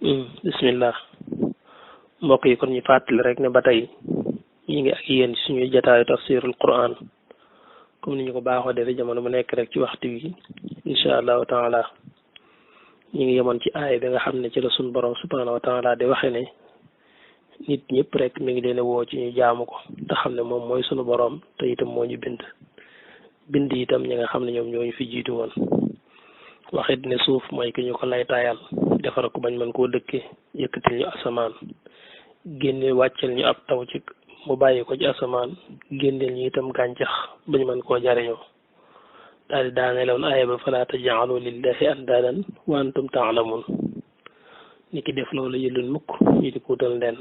bismillah mbokk yi kon ñu fàttali rek ne ba tey ñi ngi ak yéen suñuy jataayu tafsirul quran comme ni ñu ko baaxoo defee jamono bu nekk rek ci waxtu wi incha allahu taala ñi ngi yemoon ci aaya bi nga xam ne ci la suñu borom subhanahu wa taala di waxe ne nit ñëpp rek mi ngi leen woo ci ñu jaamu ko te xam ne moom mooy sunu borom te itam moo ñu bind itam ñi nga xam ne ñoom ñoo ñu fi jiitu woon waxit ne suuf mooy ki ñu ko lay taayal defar ko bañ mën koo dëkke yëkkatil ñu asamaan génne wàccel ñu ab taw ci mu bàyyi ko ci asamaan génneel ñu itam gàncax bañ mën koo jariñoo daal di daaneeloon aaya ba falaa tajaalu lillahi andaadan wa antum taalamun ni ki def loolu yëlun mukk ñu di kuutal ndenn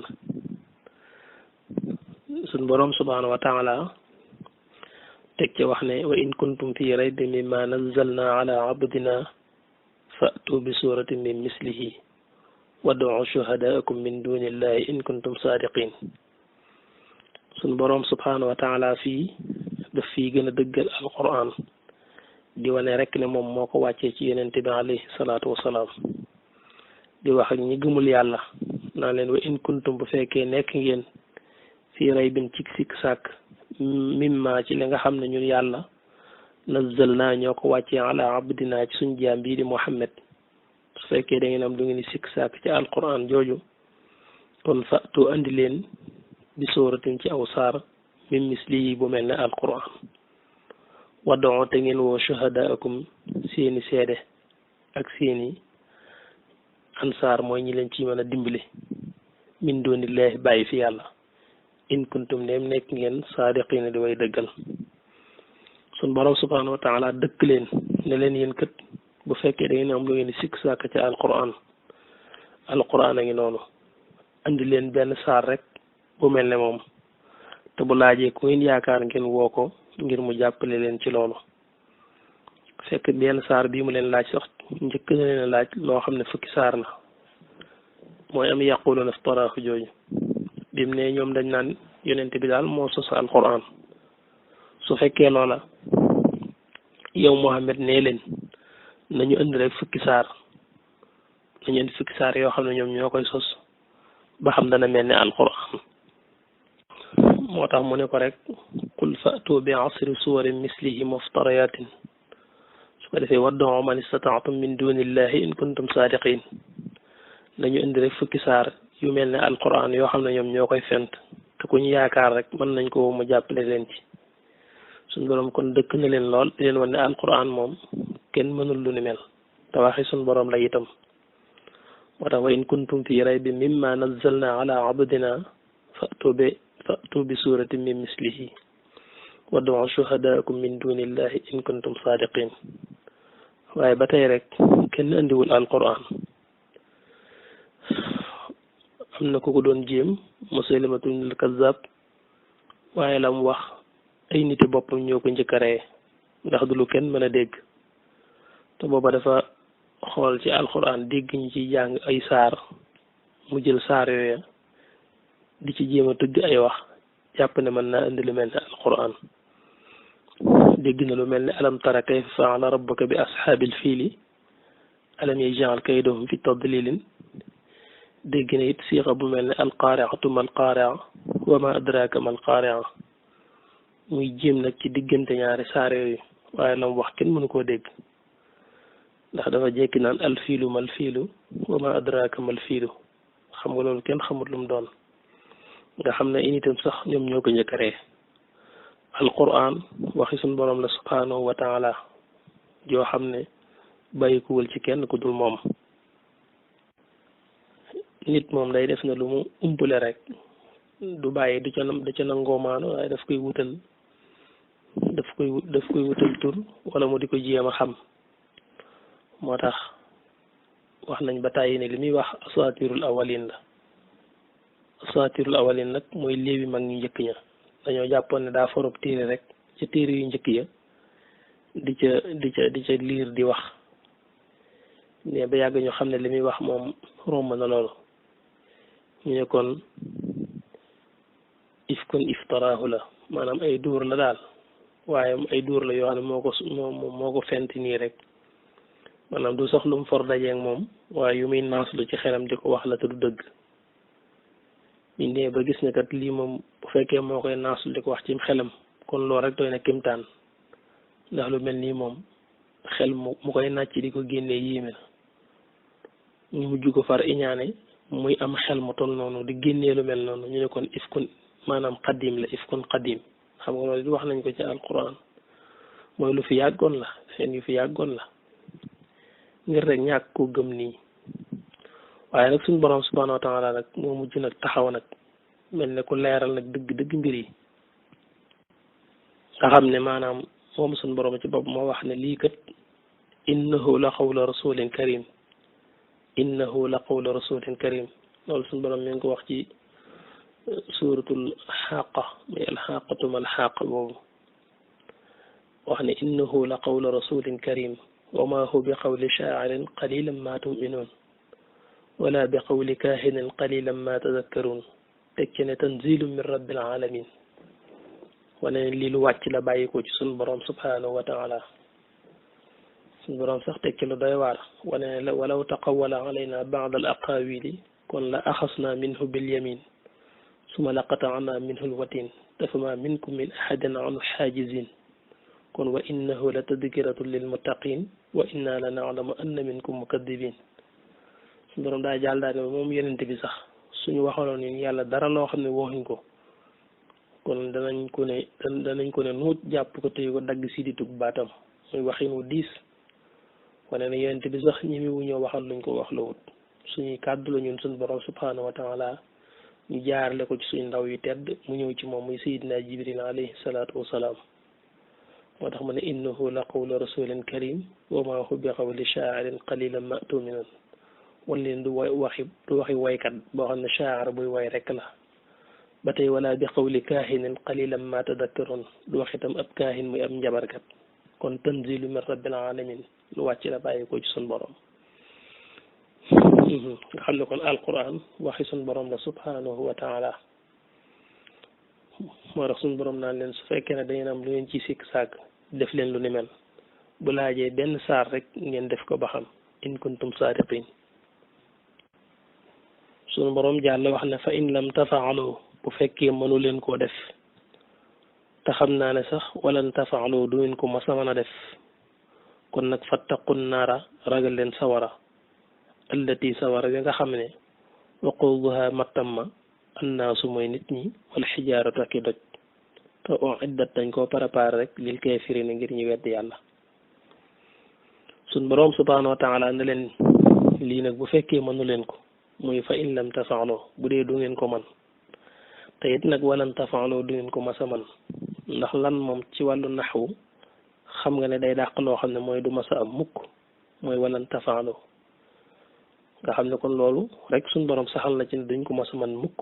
suñ boroom subhaanahu wa taala teg ci wax ne wa in kuntum fi raybin mimma nazzalna ala abdina fa'tu bi suratin min mislihi wad'u shuhadaakum min dunillahi in kuntum sadiqin suñ boroom subhaanahu wa taala fii daf fii gën a dëggal alquran di wane rek ne moom moo ko wàccee ci yonente bi alayhi salaatu wasalaam di wax ak ñi gëmul yàlla naa leen wa in kuntum bu fekkee nekk ngeen fii raybin ci sikk sàkk mimma ci li nga xam ne ñun yàlla nazzal naa ñoo ko wàccee ala abdina ci suñ jaam bii di Muhammad su fekkee da ngeen am du ngeen di sikk sàkk ci alquran jooju kon fatu andi leen bi sóoratin ci aw saar min misli bu mel ne alquran waddoo te ngeen woo shuhadaakum seeni seede ak seeni ansaar mooy ñi leen ci mën a dimbali min doonillaahi bàyyi fi yàlla in kuntum neem nekk ngeen saadiqiina di way dëggal sun borom subhaanahu wa taala dëkk leen ne leen yéen kët bu fekkee da ngeen am lu ngeen di sikk sàkk ci alquran a ngi noonu andi leen benn saar rek bu mel ne moom te bu laajee ku ngeen yaakaar ngeen woo ko ngir mu jàppale leen ci loolu fekk benn saar bii mu leen laaj sax njëkk na leen laaj loo xam ne fukki saar la mooy am yaquluna iftaraahu jooju bim ne ñoom dañ naan yonent bi daal moo sos alquran su fekkee loola yow Muhammad nee leen nañu indi rek fukki saar nañu indi fukki saar yoo xam ne ñoom ñoo koy sos ba xam dana mel ne alquran moo tax mu ne ko rek qul fa'tu bi asri suwarin mislihi muftariyatin su ko defee wad'u man istata'tum min dunillahi in kuntum sadiqin nañu indi rek fukki saar yu mel ne alquran yoo xam ne ñoom ñoo koy fent te ku ñu yaakaar rek mën nañ ko mu jàppale leen ci suñ borom kon dëkk na leen lool di leen wan ne alquran moom kenn mënul lu ni mel te waxi suñ borom la itam moo tax wa in kuntum fi raybin mimma nazzalna ala abdina fa'tu bi suratin min mislihi wad'u shuhadaakum min dunillahi in kuntum sadiqin waaye ba tey rek kenn andiwul alquran am na ku ko doon jéem Musaylimatul Kazzab waaye la mu wax ay niti boppam ñoo ko njëkk a reye ndax du lu kenn mën a dégg te booba dafa xool ci alquran dégg ñi ci jàng ay saar mu jël saar yooya di ci jéem a tëgg ay wax jàpp ne mën naa indi lu mel ne alquran dégg na lu mel ne alam tara kayfa fa'ala rabbuka bi ashaabil fiili alam yaj'al kaydahum fi tadlilin dégg na it siixa bu mel ne alqaari'atu mal qaari'a wa ma adraaka mal qaari'a muy jéem nag ci diggante ñaari saar yooyu waaye la mu wax kenn mënu koo dégg ndax dafa jekki naan alfiilu mal fiilu wa ma adraaka mal fiilu xam nga loolu kenn xamut lu mu doon nga xam ne initam sax ñoom ñoo ko njëkk a ree alquran waxi suñ borom la subhanahu wa taala joo xam ne bàyyikuwul ci kenn ku dul moom nit moom day def na lu mu umpule rek du bàyyi du ca nangoo maano waaye daf koy wutal tur wala mu di ko jéem a xam moo tax wax nañ ba tàyyi ne li muy wax asatirul awalin la asatirul awalin nag mooy léebi mag ñu njëkk ña dañoo jàppoon ne daa forob téere rek ca téere yu njëkk ya di ca liir di wax mais ba yàgg ñu xam ne li muy wax moom romb na loolu ñu ne kon iftaraahu la maanaam ay duur la daal waaye ay duur la yoo xam ne moo ko fent nii rek maanaam du sax lu mu for dajeeg moom waaye yu muy naaslu ci xelam di ko wax la te du dëgg ñu nee ba gis ne kat lii moom bu fekkee moo koy naaslu di ko wax ci xelam kon loolu rek doy na kimtaan ndax lu mel nii moom xel mu koy nàcc di ko génnee yéeme na ñu mujj ko far iñaane muy am xel mu toll noonu di génnee lu mel noonu ñu ne kon ifkun maanaam xadim la ifkun xadim xam nga loolu wax nañ ko ci alquran mooy lu fi yàggoon la fen yu fi yàggoon la ngir rek ñàkk ko gëm nii waaye nag suñu borom subhanahu wa taala nag moo mujj nag taxaw nag mel ne ku leeral nag dëgg mbir yi nga xam ne maanaam moom suñu borom ci bopp moo wax ne lii kat innahu la qawlu rasulin karim innahu la qawlu rasulin karim loolu suñu borom mi ngi ko wax ci suratul xaqa muy alxaqatu mal xaq boobu wax ne innahu la qawlu rasulin karim wa ma hu bi qawli shaa'irin qalilan ma tu'minun wala bi qawli kaahinin qalilan ma tadakkarun teg ci ne tanzilu min rabbil alamin wane ne lii lu wàcc la bàyyi ko ci suñu borom subhanahu wa taala suñu borom sax teg ci lu doy waar wane ne la walaw taqawwala alayna ba'd al aqawili kon la axasna minhu bil yamin suma laqata'na minhu al watin fama minkum min ahadin anhu xaajizin kon wa innahu la tadkiratun lil muttaqin wa inna la na'lamu anna minkum mukadibin suñu borom daa jàll daal ne moom yenente bi sax suñu waxaloon ni yàlla dara loo xam ne waxuñ ko kon danañ ko ne nuut jàpp ko téye ko dagg si di tug baatam muy waxin wu diis wane ne yenente bi sax ñi mi wu ñëw waxal luñ ko wax la wut suñuy kàddu la ñun suñu borom subhanahu wa taala ñu jaarale ko ci suñu ndaw yu tedd mu ñëw ci moom muy sayidina jibril alayhi salaatu wasalaam moo tax mu ne innahu la qawlu rasulin karim wa ma hu bi qawli shaa'irin qalilan ma tu'minun wala leen du waxi waykat boo xam ne shaa'ir buy way rek la ba tey wala bi qawli kaahinin qalilan ma tadakkarun du wax itam ab kaahin muy ab njabarkat kon tanzilu min rabbil alamin lu wàcc la bàyyi ko ci sun borom nga xam ne kon alquran waxi sun borom la subhanahu wa taala moo tax sun borom naan leen su fekkee ne dañu am lu ngeen ci sikk sàkk def leen lu ni mel bu laajee benn saar rek ngeen def ko ba xam in kuntum saadiqin sun borom jàll wax ne fa in lam tafaalu bu fekkee mënu leen koo def te xam naa ne sax walan tafaalu du ngeen ko mas a mën a def kon nag fattaqun naara ragal leen sawara allati sawara bi nga xam ne waquduha mattam ma annaasu mooy nit ñi wala xijaaratu ak i doj te uiddat dañ koo préparé rek lil kaafiriina ngir ñu wedd yàlla sun borom subhanahu wa taala ne leen lii nag bu fekkee mënu leen ko muy fa in lam tafaaloo bu dee du ngeen ko man te it nag walan tafaaloo du ngeen ko mas a man ndax lan moom ci wàllu naxwu xam nga ne day dàq loo xam ne mooy du mas a am mukk mooy walan tafaaloo nga xam ne kon loolu rek suñ borom saxal na ci ne duñ ko mas a man mukk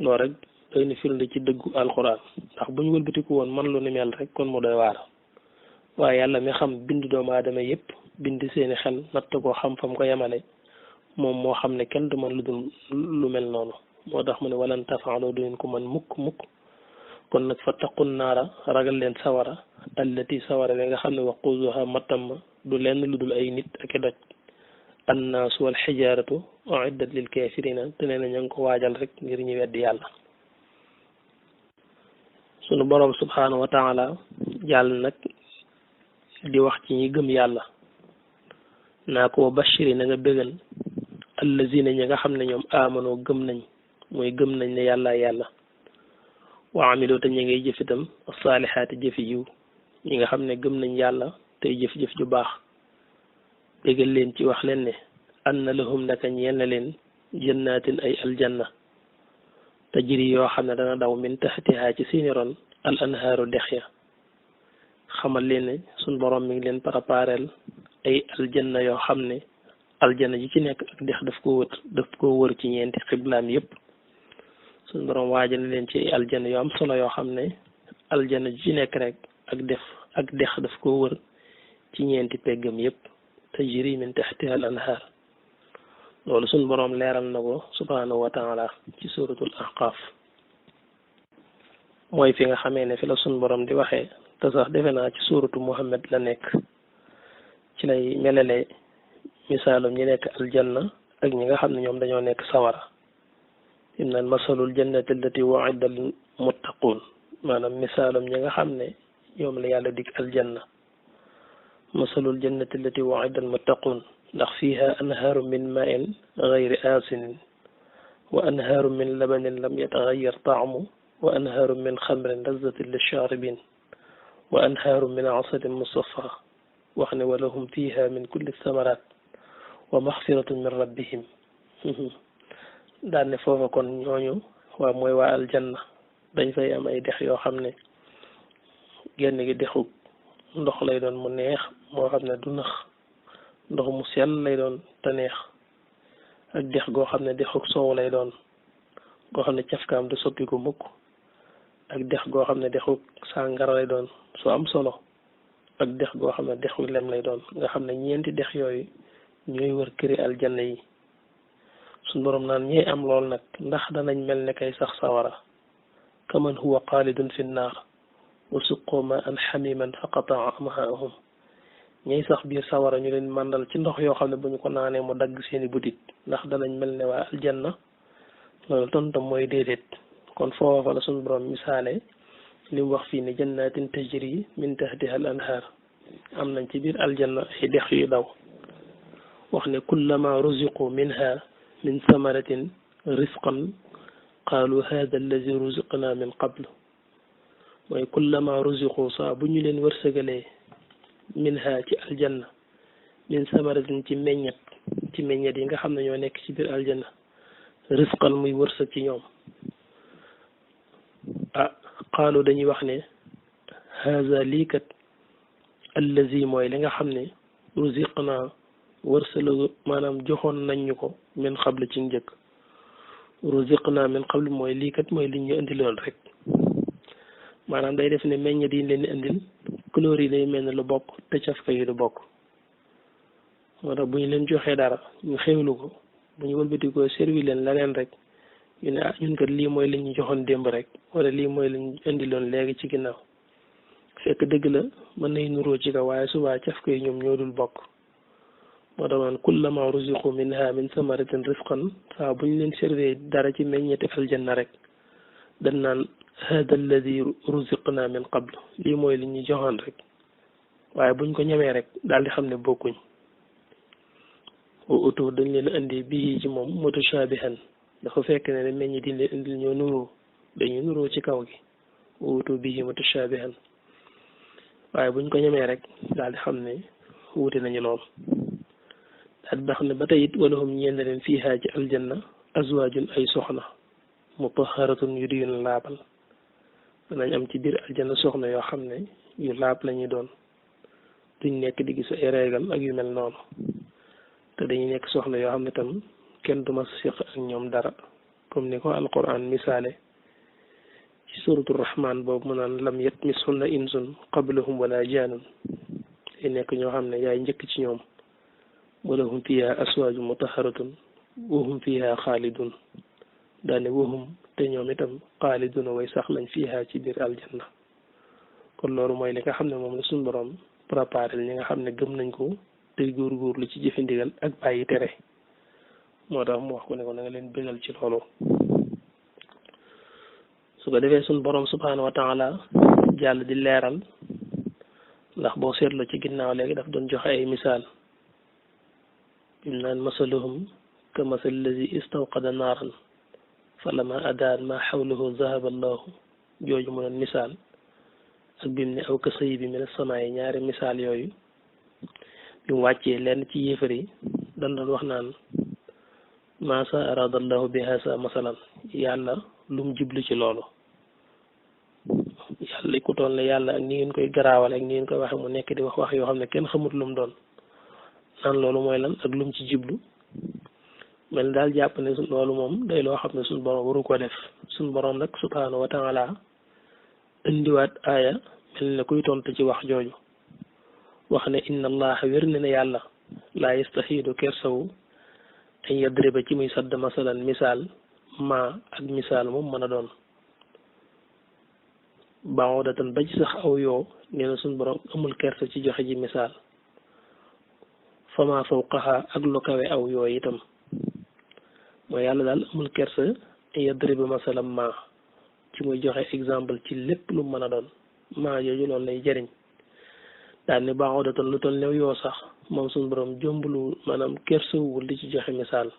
loolu rek doy na firnde ci dëggu alxuraan ndax buñ wëlbatiku woon man lu ni mel rek kon mu doy waar waaye yàlla mi xam bind doomu aadama yëpp bind seeni xel natt ko xam fam ko yemale moom moo xam ne kenn du man lu dul lu mel noonu moo tax mu ne walan tafaaloo du ngeen ko man mukk kon nag fattaqun naara ragal leen sawara allati sawara bi nga xam ne waquduha mattam ma du lenn lu dul ay nit ak i doj annaasu wal xijaaratu uiddat lil kaafirina te nee na ña ngi ko waajal rek ngir ñu weddi yàlla sunu borom subhanahu wa taala jàll nag di wax ci ñi gëm yàlla naa ko wa bashiri na nga bégal allazina ñi nga xam ne ñoom amanoo gëm nañ mooy gëm nañ ne yàlla wa amilu te ñi ngay jëf itam saalihaati jëfi yiw ñi nga xam ne gëm nañ yàlla tey jëf-jëf ju baax bégal leen ci wax leen ne anna lahum naka ñeel na leen jannaatin ay aljanna tajri yoo xam ne dana daw min taxtihaa ci seeni ron al anhaaru dex ya xamal leen ne suñ borom mi ngi leen préparel ay aljanna yoo xam ne aljanna ji ci nekk ak dex daf koo wër ci ñeenti xiblaam yépp suñ borom waajal leen ci ay aljanna yoo am solo yoo xam ne aljanna ji ci nekk rek ak dex daf koo wër ci ñeenti peggam yépp tajri min taxtiha al anhaar loolu suñ boroom leeral na ko subhanahu wa taala ci suratul ahqaaf mooy fi nga xamee ne fi la suñ boroom di waxee te sax defe naa ci suratu muhammad la nekk ci lay melale misaalum ñi nekk aljanna ak ñi nga xam ne ñoom dañoo nekk sawara im naan masalul jannati allati wa'ida al muttaqun maanaam misaalum ñi nga xam ne ñoom la yàlla dig aljanna masalul jannati allati wa'ida al muttaqun ndax fiha anhaaru min ma'in gayri aasinin wa anhaaru min labanin lam yatagayyar taamu wa anhaaru min xamrin lazzatin lisharibin wa anhaaru min asalin musaffa wax ne wa lahum fiha min kulli samarat wa maxfiratun min rabbihim daan ne foofa kon ñooñu waa mooy waa aljanna dañ fay am ay dex yoo xam ne genn gi dexu ndox lay doon mu neex moo xam ne du nax ndox mu sell lay doon te neex ak dex goo xam ne dexu soow lay doon goo xam ne cafkaam du soppiku mukk ak dex goo xam ne dexu sàngara lay doon su am solo ak dex goo xam ne dexu lem lay doon nga xam ne ñeenti dex yooyu ñooy wër këri aljanna yi suñ boroom naan ñey am lool nag ndax danañ mel ne kay sax sawara kaman huwa xaalidun fi nnaar wa suqoo ma an xamiman fa qataa amhaahum ñey sax biir sawara ñu leen màndal ci ndox yoo xam ne bu ñu ko naanee mu dagg seeni butit ndax danañ mel ne waa aljanna loolu tontam mooy déedéet kon foofa la suñ boroom misaale li mu wax fii ne jannatin tajri min tahtiha al anhaar am nañ ci biir aljanna ay dex yu daw wax ne kullama ruziqu minha min samaratin risqan qaalu hada allazi ruziqna min qablu mooy kullama ruziqu saa bu ñu leen wërsëgalee minha ci aljanna min samaratin ci meññet yi nga xam ne ñoo nekk ci biir aljanna risqan muy wërsëg ci ñoom qaalu dañuy wax ne haza lii kat allazi mooy li nga xam ne ruziqna wërsëlu maanaam joxoon nañ ñu ko min xable ci njëkk ruziqna min xable mooy lii kat mooy li ñu indiloon rek maanaam day def ne meññet yi leen di indil couleur yi day mel ne lu bokk te cafka yi du bokk moo tax bu ñu leen joxee dara ñu xewlu ko bu ñu wëlbati ko servi leen leneen rek ñu ne ñun kat lii mooy li ñu joxoon démb rek wala lii mooy li ñu indiloon léegi ci ginnaaw fekk dëgg la mën nay nuroo ci kaw waaye subaa cafka yi ñoom ñoo dul bokk moo tax man kullama ruziqu minha min samaratin risqan saa bu ñu leen servi dara ci meññeeti aljanna rek dañ naan hada alladi ruziqna min qablu lii mooy li ñu joxoon rek waaye buñ ko ñemee rek daal di xam ne bokkuñ wa utu dañ leen indi bii ci moom mutashabihan dafa fekk ne meññeet yi leen indil ñoo nuroo dañu nuroo ci kaw gi wa utu bii mutashabihan waaye buñ ko ñemee rek daal di xam ne wuute nañu lool daal di xam ne ba tey it walahum ñeen leen fiihaa ci aljanna azwaajun ay soxna mutahharatun yu di laabal danañ am ci biir aljanna soxna yoo xam ne yu laab la ñuy doon duñ nekk di gis ay réegal ak yu mel noonu te dañuy nekk soxna yoo xam ne tam kenn du ma siq ak ñoom dara comme ni ko alquran misaale ci suratu rahman boobu mu naan lam yatmishunna insun qablahum wala jaanun day nekk ñoo xam ne yaay njëkk ci ñoom walahum fiha aswaaju mutahharatun wahum fiha xaalidun daane wahum te ñoom itam xaaliduna way sax lañ fiha ci biir aljanna kon loolu mooy li nga xam ne moom la suñu borom préparé ñi nga xam ne gëm nañ ko tey góorgóorlu ci jëfe ndigal ak bàyyi tere moo tax mu wax ko ne ko na nga leen bégal ci loolu su ko defee suñu borom subhanahu wa taala jàll di leeral ndax boo seetloo ci ginnaaw léegi daf doon joxe ay misaal bim naan masaluhum ka masal lazi istawqada naaran falama adaan ma xawlahu zahaba allahu jooju mu doon misaal ak bim ne aw ka sëy bi min as-samaa yi ñaari misaal yooyu bi mu wàccee lenn ci yéefar yi dañ doon wax naan maasa arada allahu bi hasa masalan yàlla lu mu jublu ci loolu yàlla ku toll ne yàlla ak ni ngeen koy garaawal ak ni ngeen koy waxe mu nekk di wax yoo xam ne kenn xamut lu mu doon naan loolu mooy lan ak lu mu ci jublu mel daal jàpp ne loolu moom day loo xam ne suñu borom waru ko def suñu borom nag subhanahu wa taala indiwaat aaya mel ne kuy tontu ci wax jooju wax ne inna allaha wér ne ne yàlla laa yastaxiidu kersawu an yadriba ci muy sadd masalan misaal ma ak misaal moom mën a doon baodatan ba ci sax aw yoo nee na suñu borom amul kersa ci joxe ji misaal fama fawqaha ak lu kawe aw yooyu itam mooy yàlla daal amul kersa yadribu masalam ma ci muy joxe exemple ci lépp lu mën a doon maa yooyu loolu lay jëriñ daal ni baaxoodatoon lu toll new yoo sax moom suñu borom jombulu maanaam kersawul di ci joxe misaal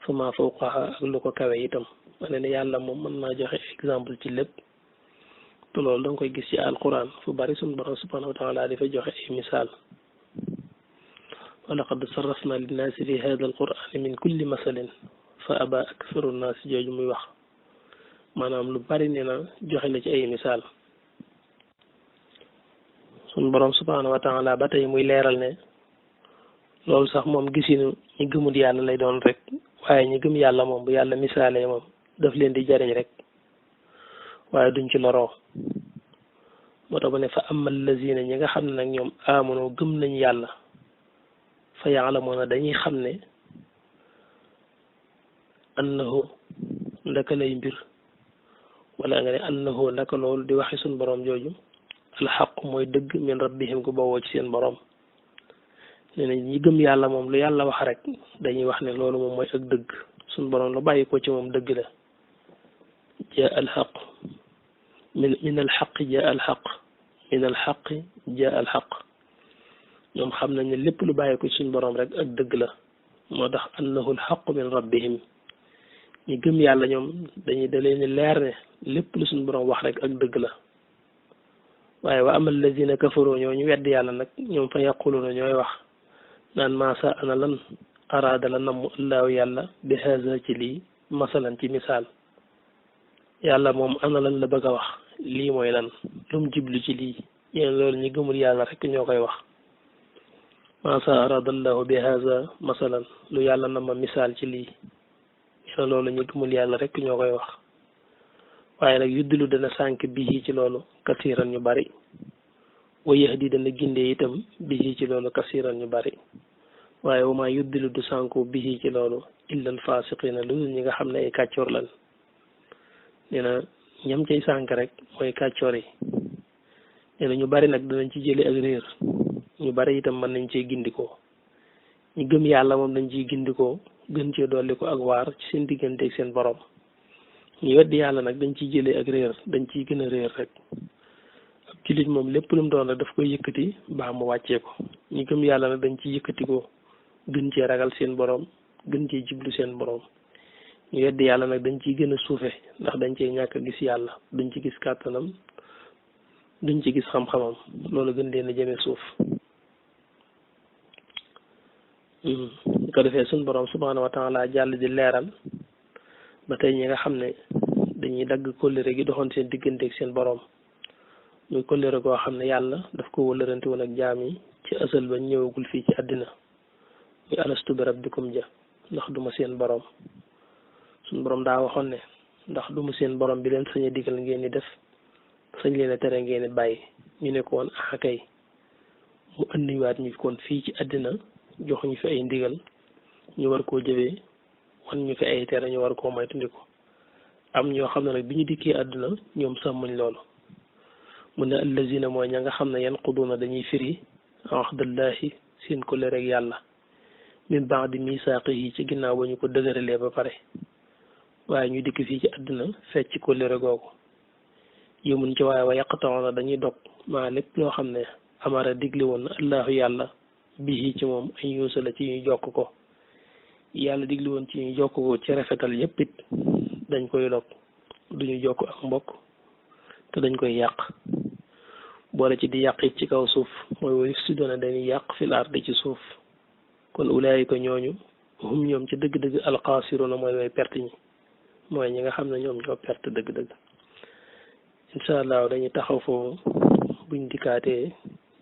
fama fawqaha ak lu ko kawe itam wane ne yàlla moom mën naa joxe exemple ci lépp te loolu da nga koy gis ci alquran fu bari suñu borom subhanahu wa taala dafa joxe ay misaal wa laqad sarrafna linnaasi fi hada alqurani min kulli masalin fa aba aktharu nnaasi jooju muy wax maanaam lu bari nee na joxe na ci ay misaal suñu borom subhanahu wa taala ba tey muy leeral ne loolu sax moom gisinu ñi gëmul yàlla lay doon rek waaye ñi gëm yàlla moom bu yàlla misaalee moom daf leen di jariñ rek waaye duñ ci loroo moo tax bu ne fa amal lazina ñi nga xam ne nag ñoom amono gëm nañ yàlla fa yaalamoona dañuy xam ne annahu ndaka lay mbir wala nga ne annahu ndaka loolu di waxi suñ borom jooju alxaq mooy dëgg min rabbihim ko bawoo ci seen borom nee na ñi gëm yàlla moom lu yàlla wax rek dañuy wax ne loolu moom mooy ak dëgg suñ borom lu bàyyi ko ci moom dëgg la jaa alxaq min alxaq jaa alxaq min alxaq jaa alxaq ñoom xam nañ ne lépp lu bàyyi ko ci suñ borom rek ak dëgg la moo tax annahu alxaq min rabbihim ñi gëm yàlla ñoom dañuy da leen leer ne lépp lu suñ borom wax rek ak dëgg la waaye wa amal lazina kafaroo ñoo ñu wedd yàlla nag ñoom fa yaquluna ñooy wax naan maasa ana lan araada la namm allahu yàlla bi haza ci lii masalan ci misaal yàlla moom ana lan la bëgg a wax lii mooy lan lu mu jiblu ci lii ñeen loolu ñi gëmul yàlla rek ñoo koy wax maasa araada allahu bi haza masalan lu yàlla na ma misaal ci lii ñeen loolu ñi gëmul yàlla rek ñoo koy wax waaye nag yuddilu dana sànk bii ci loolu kasiiran ñu bari wa yahdi dana gindee itam bii ci loolu kasiiran ñu bari waaye wa maa yuddilu du sànku bii ci loolu illa al faasiqiina lu ñi nga xam ne ay kàccoor lan nee na ñam cay sànk rek mooy kàccoor yi nee na ñu bari nag danañ ci jële ak réer ñu bari itam mën nañ cee gindikoo ñu gëm yàlla moom dañ ciy gindikoo gën cee dolli ko ak waar ci seen diggante ak seen borom ñu weddi yàlla nag dañ ciy jëlee ak réer dañ ciy gën a réer rek ab jullit moom lépp lu mu doon rek daf koy yëkkati baa mu wàccee ko ñu gëm yàlla nag dañ ciy yëkkati ko gën cee ragal seen borom gën cee jiblu seen borom ñu weddi yàlla nag dañ ciy gën a suufe ndax dañ cee ñàkk a gis yàlla duñ ci gis kàttanam duñ ci gis xam-xamam loolu gën leen a jëmee suuf ko defee suñ borom subhaanahu wa taala jàll di leeral ba tey ñi nga xam ne dañuy dagg kóllëre gi doxoon seen diggante ak seen borom muy kóllëre goo xam ne yàlla daf ko wëllërante woon ak jaam yi ci asal ba ñëwagul fii ci àddina muy alastu bi rabbikum ja ndax duma seen borom suñ borom daa waxoon ne ndax duma seen borom bi leen sañ a digal ngeen di def sañ leen a tere ngeen di bàyyi ñu ne ko woon kay mu andiwaat ñu kon fii ci àddina jox ñu fi ay ndigal ñu war koo jëfee wan ñu fi ay tere ñu war koo moytandiku am ñoo xam ne nag bi ñu dikkee àdduna ñoom sàmmuñ loolu mu ne allazina mooy ña nga xam ne yanquduna dañuy firi ahdallahi seen kóllëre ak yàlla min ba'di misaaqihi ci ginnaaw ba ñu ko dëgëralee ba pare waaye ñu dikk fii ci àdduna fecc kóllëre googu yëmuñ ci waaye wa yaqta'una dañuy dog maa lépp loo xam ne amara digle woon na allahu yàlla bihi ci moom ay yuusala ci ñu jokk ko yàlla digli woon ci ñu jokk ko ci rafetal yépp it dañ koy dog duñu jokk ak mbokk te dañ koy yàq boole ci di yàq it ci kaw suuf mooy wa yufsiduuna dañuy yàq fil ardi ci suuf kon ulaayika ñooñu hum ñoom ci dëgg-dëgg alxaasiruuna mooy way perte ñi mooy ñi nga xam ne ñoom ñoo perte dëgg-dëgg incha allah dañuy taxaw foofu buñ dikkaatee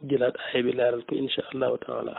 jëlaat aaya bi leeral ko incha allahu taala